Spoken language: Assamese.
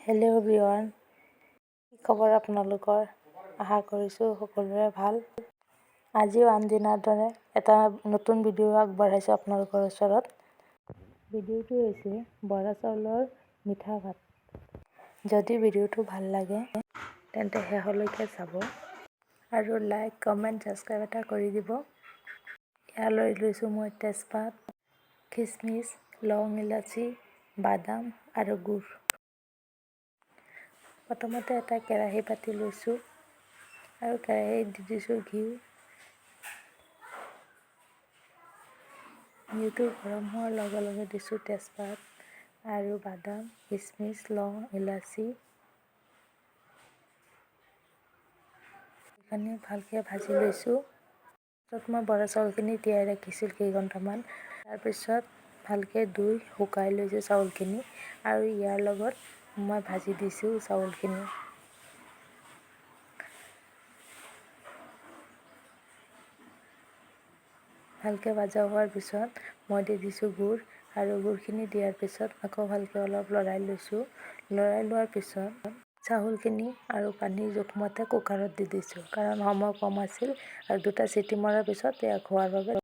হেল্ল' এভৰিৱান, কি খবৰ আপোনালোকৰ? আশা কৰিছোঁ সকলোৰে ভাল। আজিও আন দিনাৰ দৰে এটা নতুন ভিডিঅ' আগবঢ়াইছোঁ আপোনালোকৰ ওচৰত। ভিডিঅ'টো হৈছে বৰা চাউলৰ মিঠা ভাত। যদি ভিডিঅ'টো ভাল লাগে তেন্তে শেষলৈকে চাব আৰু লাইক, কমেণ্ট, ছাবস্ক্ৰাইব এটা কৰি দিব। ইয়ালৈ লৈছোঁ মই তেজপাত, খিচমিচ, লং, ইলাচি, বাদাম আৰু গুড়। প্ৰথমতে এটা কেৰাহী পাতি লৈছোঁ আৰু কেৰাহীত দি দিছোঁ ঘিউ। ঘিউটো গৰম হোৱাৰ লগে লগে দিছোঁ তেজপাত আৰু বাদাম, খিচমিচ, লং, ইলাচি। এইখিনি ভালকৈ ভাজি লৈছোঁ। তাৰপিছত মই বৰা চাউলখিনি তিয়াই ৰাখিছিল কেইঘণ্টামান। তাৰপিছত ভালকৈ ধুই শুকাই লৈছোঁ চাউলখিনি আৰু ইয়াৰ লগত মই ভাজি দিছোঁ চাউলখিনি। ভালকৈ ভাজা হোৱাৰ পিছত মই দি দিছোঁ গুড় আৰু গুড়খিনি দিয়াৰ পিছত আকৌ ভালকৈ অলপ লৰাই লৈছোঁ। লৰাই লোৱাৰ পিছত চাউলখিনি আৰু পানীৰ জোখমতে কুকাৰত দি দিছোঁ, কাৰণ সময় কম আছিল আৰু দুটা চিটি মৰাৰ পিছত এয়া খোৱাৰ বাবে